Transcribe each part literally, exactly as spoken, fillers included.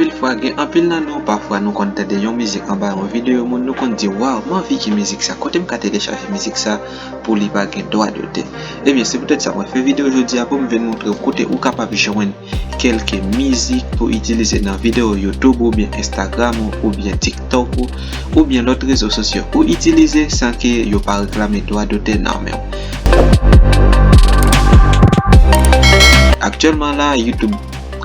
Anpil fwa, gen anpil nan nou, pafwa nou konn tande yon mizik anba yon videyo moun, nou konn di, "Waw, m anvi ki mizik sa, kote m ka telechaje mizik sa pou li pa gen dwa dotè?" Ebyen, se poutèt sa mwen fè videyo jodi a pou m vin montre w kote ou kapab jwenn kèlke mizik pou itilize nan videyo YouTube oubyen Instagram ou, oubyen TikTok ou, oubyen lòt rezo sosyo ou itilize san ke yo pa reklame dwa dotè nan men w. Aktyèlman la, YouTube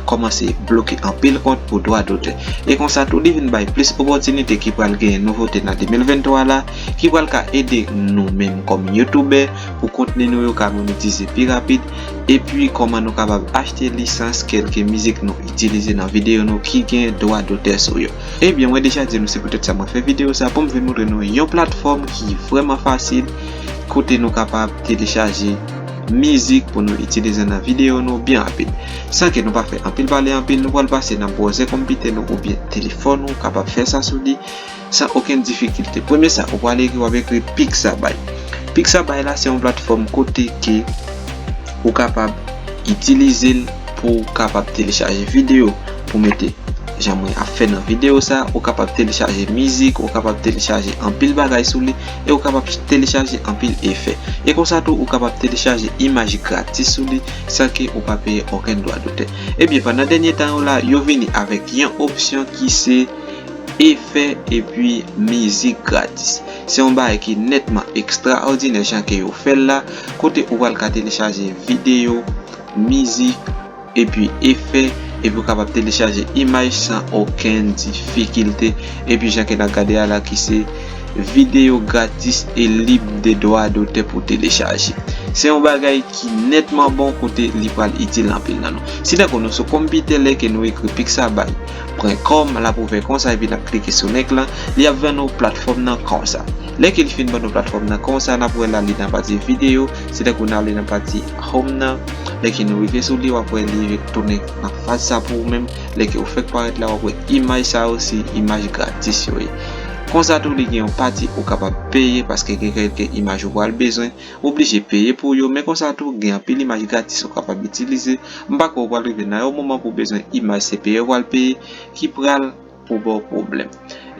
kòmanse bloke anpil kont pou dwa dotè. E konsa tou, li vin bay plis opòtinite ki pral genyen nouvote nan de mil venntwa la, ki pral ka ede nou menm kòm youtubè pou kontni nou yo ka monetize pi rapid, epi kòman nou kapab achte lisans kèlke mizik nou itilize nan videyo nou ki gen dwa dotè sou yo. Ebyen, mwen deja di nou se poutèt sa mwen fè videyo sa pou m vin montre nou yon platfòm ki vrèman fasil kote nou kapab telechaje mizik pou nou itilize nan videyo nou byen rapid. San ke nou pa fè anpil pale anpil, nou pral pase nan bwozè konpitè nou oubyen telefòn ou kapab fè sa sou li san okenn difikilte. Premye sa, ou pral ekri, w ap ekri Pixabay. Pixabay la se yon platfòm kote ke ou kapab itilize l pou w kapab telechaje videyo pou mete jan mwen ap fè nan videyo sa, ou kapab telechaje mizik, ou kapab telechaje anpil bagay sou li, e ou kapab telechaje anpil efè. E konsa tou, ou kapab telechaje imaj gratis sou li san ke ou pa peye okenn dwa dotè. Ebyen, pandan dènye tan yo la, yo vini avèk yon opsyon ki se efè epi mizik gratis. Se yon bagay ki nètman ekstraòdinè jan ke yo fè l la, kote ou pral ka telechaje videyo, mizik, epi efè, epi ou kapab telechaje imaj san okenn difikilte. Epi jan ke n ap gade a la ki se videyo gratis e lib de dwa dotè pou telechaje. Se yon bagay ki nètman bon kote li pral itil anpil nan nou. Si tankou nou sou konpitè, lè ke nou ekri Pixabay pwen kòm, l ap ouvè konsa epi n ap klike sou link lan, li ap ban nou platfòm nan konsa. Lè ke li fin ban nou platfòm nan konsa, n ap wè la li nan pati videyo, si tankou n ale nan pati home nan, lè ke nou rive sou li, w ap wè li retounen nan faz sa pou ou menm. Lè ke ou fèk parèt la, w ap wè imaj sa yo se imaj gratis yo ye. Konsa tou, li gen yon pati ou kapab peye paske gen kèlke imaj ou pral bezwen, ou oblije peye pou yo, men konsa tou, gen anpil imaj gratis ou kapab itilize. M pa kwè ou pral rive nan yon moman pou w bezwen imaj se peye ou pral peye, ki pral pou ba w pwoblèm.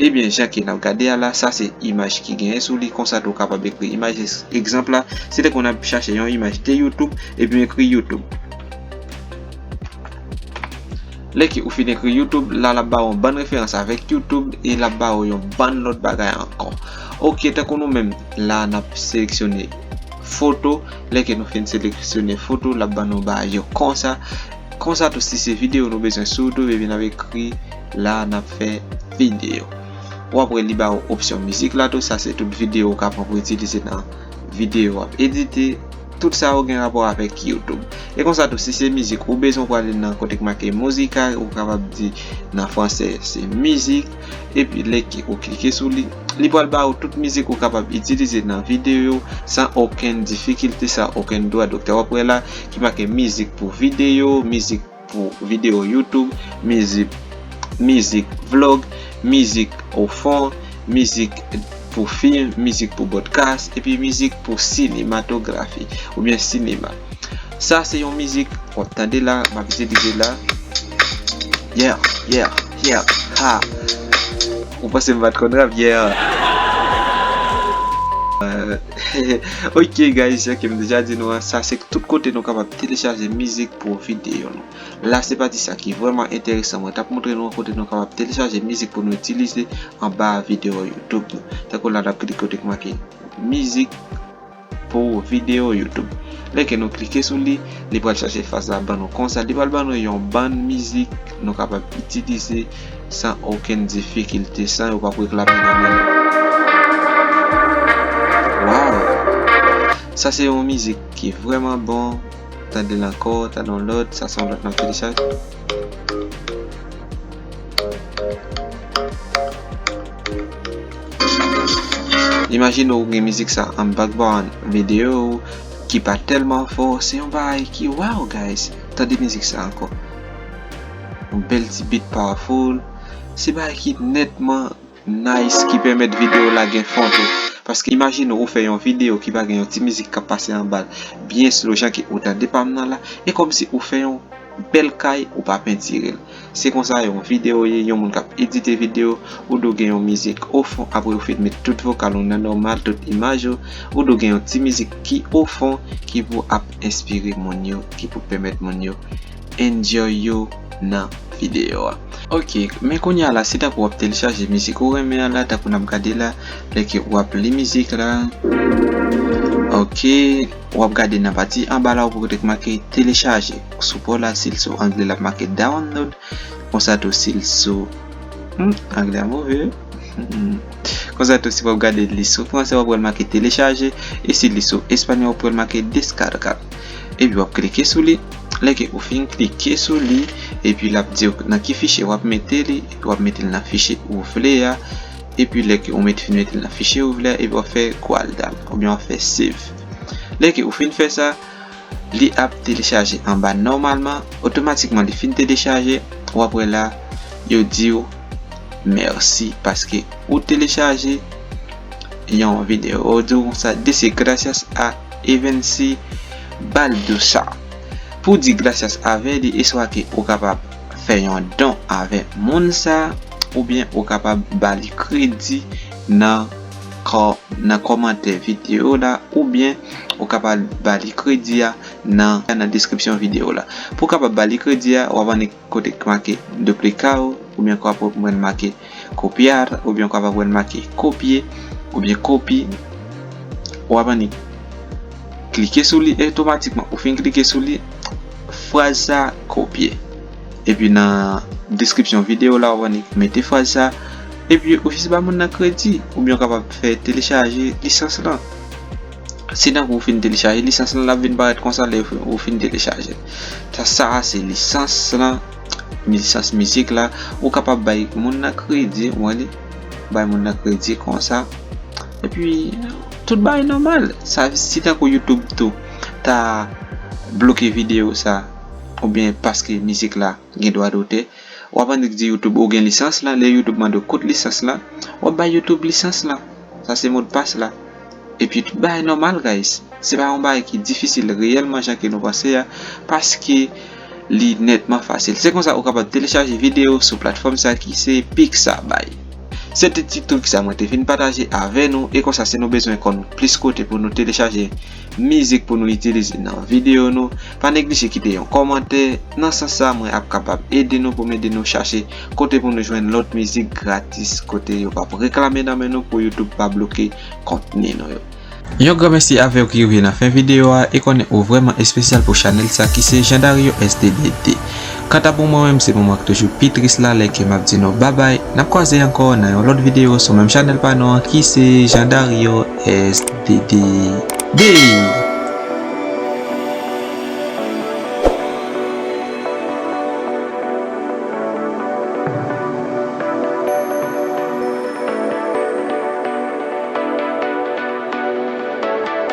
Ebyen, jan ke n ap gade a la, sa se imaj ki genyen sou li, konsa tou w kapab ekri imaj, egzanp la, se tankou n ap chache yon imaj de YouTube, epi m ekri YouTube. Lè ke ou fin ekri YouTube, la l ap ba w yon bann referans avèk YouTube e l ap ba w yon bann lòt bagay ankò. Oke, tankou nou menm, la n ap seleksyone foto. Lè ke nou fin seleksyone foto, l ap ban nou bagay yo konsa. Konsa tou, si se videyo nou bezwen sou YouTube, epi n ap ekri la, n ap fè videyo. W ap wè li ba w opsyon mizik la tou, sa se tout videyo ou ka pran pou itilize nan videyo w ap edite. Tout sa yo gen rapò avèk YouTube. E konsa tou, si se mizik ou bezwen, ou prale nan kote k make muzika, ou kapab di nan fransè se mizik, epi lè ke ou klike sou li, li pral ba ou tout mizik ou kapab itilize nan videyo san okenn difikilte, san okenn dwa dotè. W ap wè la ki make mizik pou videyo, mizik pou videyo YouTube, mizik, mizik vlog, mizik o fon, mizik pou fim, mizik pou podcast, epi mizik pou sinematografi oubyen sinema. Sa se yon mizik w ap tande la, m ap itilize la. Yeah, yeah, yeah, ha. Ou panse m pa t konn rap? Yeah. Euh, ok, guys, jan ke m deja di nou an, sa se tout kote nou kapab telechaje mizik pou videyo nou. La, se pati sa ki vrèman enteresan. Mwen t ap montre nou kote nou kapab telechaje mizik pou nou itilize anba videyo YouTube nou. Tankou la, n ap klike kote k make mizik pou videyo YouTube. Lè ke nou klike sou li, li pral chache faz la ban nou konsa. Li pral ban nou yon bann mizik nou kapab itilize san okenn difikilte, san yo p ap reklame nan men nou. Waw! Sa se yon mizik ki vrèman bon. Tande l ankò, tande yon lòt, sa se yon lòt n ap telechaje. Imajine w gen mizik sa an background videyo w ki pa tèlman fò, se yon bagay ki wow, guys. Tande mizik sa ankò. Yon bèl ti beat powerful. Se bagay ki nètman nice ki pèmèt videyo w la gen fon tou. Paske imajine w, ou fè yon videyo ki pa gen yon ti mizik k ap pase anba l byen slow, jan ke ou tande pa m nan la, e kòmsi ou fè yon bèl kay, ou pa pentire l. Se konsa yon videyo ye, yon moun k ap edite videyo, ou dwe gen yon mizik o fon, apre ou fin met tout vokal ou nan nòmal, tout imaj ou, ou dwe gen yon ti mizik ki o fon, ki pou ap enspire moun yo, ki pou pèmèt moun yo enjoy yo nan videyo a. Ok, men kounye a la, se tankou w ap telechaje mizik ou renmen an la, tankou n ap gade la, lè ke w ap li mizik la. Ok, w ap gade nan pati anba la, ou pou kote k make telechaje. Sou pa w la, si l sou angle, l ap make download. Konsa tou, si l sou, hmm, angle a move wi. Hmm. Konsa tou, si w ap gade li sou fransè, w ap wè l make telechaje. E si li sou espanyòl, w ap wè l make descargar. Epi w ap klike sou li. Lè ke ou fin klike sou li, epi l ap di w nan ki fichye w ap mete li, epi w ap mete l nan fichye ou vle a. Epi lè ke ou met, fin mete l nan fichye ou vle a, epi w ap fè guardar, oubyen w ap fè save. Lè ke ou fin fè sa, li ap telechaje anba nòmalman, otomatikman li fin telechaje, w ap wè la, yo di w mèsi paske ou telechaje yon videyo. Yo di w konsa, disi gracias a Evency Baldosa. Pou di gracias avè li, e swa ke ou kapab fè yon don avè moun sa, oubyen ou kapab ba li kredi nan kò-, nan kòmantè videyo la, oubyen ou kapab ba li kredi a nan, nan deskripsyon videyo la. Pou w kapab ba li kredi a, w ap annik kote k make duplicar, oubyen w ap wè l make copiar, oubyen w kapab wè l make kopye, oubyen kopi. W ap annik klike sou li, e otomatikman, ou fin klike sou li, fraz sa kopye. Epi nan deskripsyon videyo la, w ap annik mete fraz sa, epi ou jis ba moun nan kredi, oubyen w kapab fè telechaje lisans lan. Se tankou ou fin telechaje lisans lan, l ap vin parèt konsa lè ou fin telechaje l. Sa, sa a se lisans lan, lisans mizik la. Ou kapab bay moun nan kredi, w wè li, bay moun nan kredi konsa. Epi, tout bagay nòmal. Sa, si tankou YouTube tou ta bloke videyo sa, oubyen paske mizik la gen dwa dotè, w ap annik di YouTube ou gen lisans lan, lè YouTube mande w kout lisans lan, w ap bay YouTube lisans lan. Sa se modpas la. Epi tout bagay nòmal, guys. Se pa yon bagay ki difisil reyèlman jan ke nou panse a, paske li nètman fasil. Se konsa ou kapab telechaje videyo sou platfòm sa ki se Pixabay. Se te ti trik sa mwen te vin pataje avè nou, e konsa si nou bezwen konn plis kote pou nou telechaje mizik pou nou itilize nan videyo nou, pa neglije kite yon kòmantè. Nan sans sa, mwen ap kapab ede nou pou m ede nou chache kote pou nou jwenn lòt mizik gratis, kote yo p ap reklame nan men nou pou YouTube pa bloke kontni nou yo. Yon gran mèsi avè w ki rive nan fen videyo a e konnen ou vrèman espesyal pou chanèl sa ki se Jean Dario S D D D. Kanta pou mwen menm, se moman ki toujou pi tris la lè ke m ap di nou babay. N ap kwaze ankò nan yon lòt videyo sou menm chanèl pa nou an ki se Jean Dario S D D D.